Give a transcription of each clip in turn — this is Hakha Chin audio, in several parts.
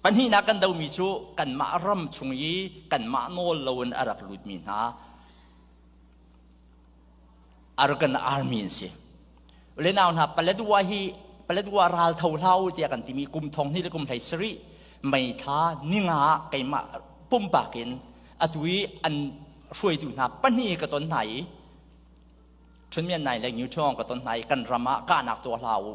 Pahnihnak kan domi cu kanmah ram chung i kanmah nawl loin a rak lutmi hna Arakan Army an si. Le nau hna Paletwa hi Paletwa ral tho hlau tiah kan timi kum thong hnih le kum hlei sarih May thla ninga ah keimah pumpak in atu i an hruaitu hna pahnih ka ton hna i Chunmian nai le Nyu Thong ka ton hna i kan ram ah kahnak tuah hlah u.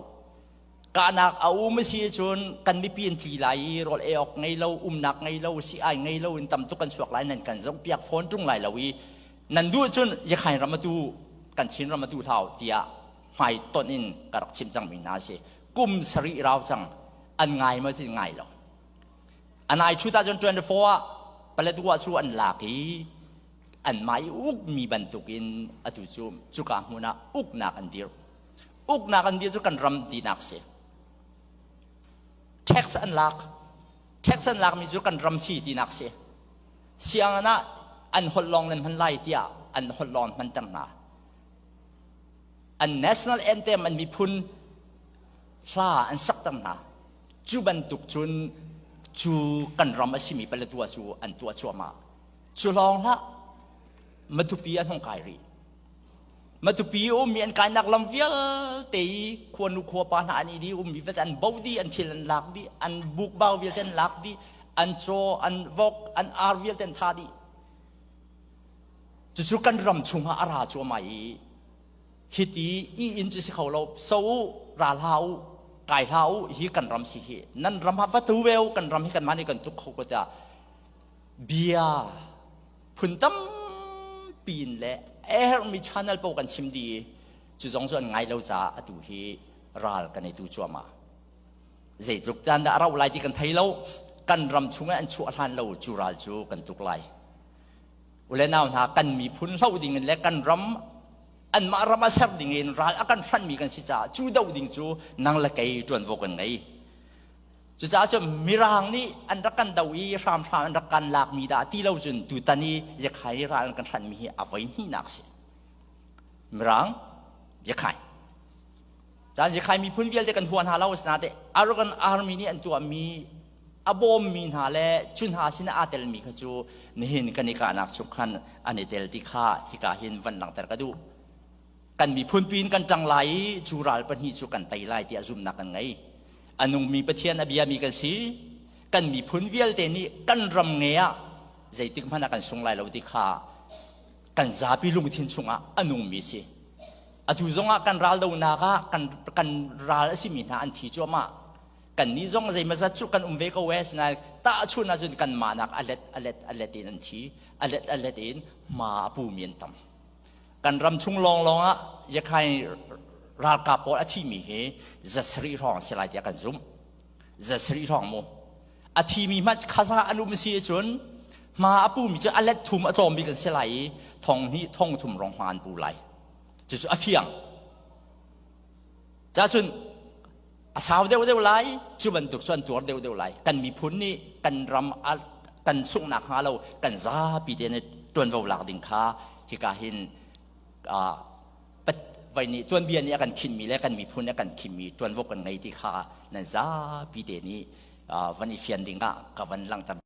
Kahnak a um a si cun kan mipi an tli lai i rawl ei awk ngei lo, umnak ngei lo, si-ai ngei lo in tam tuk kan chuak lai nan kan zohpiak fawn ṭung lai lo i nan duh cun Yakhain ram atu kan Chin ram atu hlau tiah hmai tonh in ka rak chim cangmi hna a si. Kum sarih rau cang an ngai maw ti ngai lo. Anai 2024 ah Paletwa cu an lak i anmah i ukmi bantukin atu cu cuka hmun ah uknak an dirh. Uknak an dirh cu kan ram tinak si. Tax an lak. Tax an lakmi cu kan ram si tinak si. Sianginn ah an holh lawng nan hman lai tiah an holh lawng hmanter hna. An national anthem an miphun hla an sakter hna. Cu bantuk cun cu kan ram a simi Paletwa cu an tuah cuahmah. Cu lawng hlah Matupi an hung kai rih. Matupi ummi an kainak lam vialte i khuanu khuapa hna an i di ummi vialte an bo dih, an thil an lak dih, an bukbau vialte an lak dih, an caw, an vok, an ar vialte an thah dih. Cucu kan ram chungah a ra cuahmah i hiti i inn cu si kho lo so u ra hlah u kai hlah u hi kan ram si hi nan ram ha va tu ve u kan ram hi kanmah nih kan tuk kho ko tiah bia phun tampi in le a herhmi channel paoh kan chim dih i cu zong cu an ngai lo caah atu hi ral kan i tu cuahmah. Zeitluk tan dah a rauh lai ti kan thei lo. Kan ram chungah an chuah hlan lo cu ral cu kan tuk lai. Ule nau hna kan miphun hloh ding in le kan ram anmah ram a ser ding in ral a kan hranmi kan si caah cu doh ding cu nang le kei ṭuanvo kan ngei. Cucaah cun Mirang nih an rak kan do i hramhram an rak kan lakmi dah ti lo cun tutan i Yakhai ral an kan hranmi hi a voi hnihnak a si. Mirang, Yakhai. Caan Yakhai miphun vialte kan hua hna lo asinain Arakan Army nih an tuahmi a bawmmi hna le cu hna sin aa telmi kha cu nihin kan i kahnak chung khan an i tel ti kha hika hin van langhter ka duh. Kan miphun piin kan ṭang lai i cu ral pahnih cu kan tei lai tiah zumhnak kan ngei. A nungmi Pathian a biami kan si. Kan miphun vialte nih kan ram nge ah zeitik hmanh ah kan sung lai lo ti kha kan zapi lungthin chungah a nungmi si. Atu zongah kan ral donak ah kan, kan ral a simi hna an thi cuahmah. Kannih zong zeimazat cu kan um ve ko e, sinain tahchun ahcun kanmah nak a let a let a let in an thi, a let a let in hma a pumi an tam. Kan ram chung lawnglawng ah Yakhai ralkap pawl a thimi hi zasarih hrawng a si lai tiah kan zumh. Zasarih hrawng mu. A thimi hmanh khaza an um si ahcun hma a pumi cu a let thum a tlawm bik an si lai i thong hnih thong thum rong hma an pu lai. Cucu a fiang. Cacun a sau deuhdeuh lai cu bantuk cu an tuar deuhdeuh lai kan miphun nih kan ram kan sunghnak hnga lo kan zapi te nih ṭuanvo lak ding kha hika hin vai nih tuanbia nih a kan khinmi le kan miphun nih a kan khinmi ṭuanvo kan ngei ti kha nan zapi te nih van i fian ding ah ka van langhter.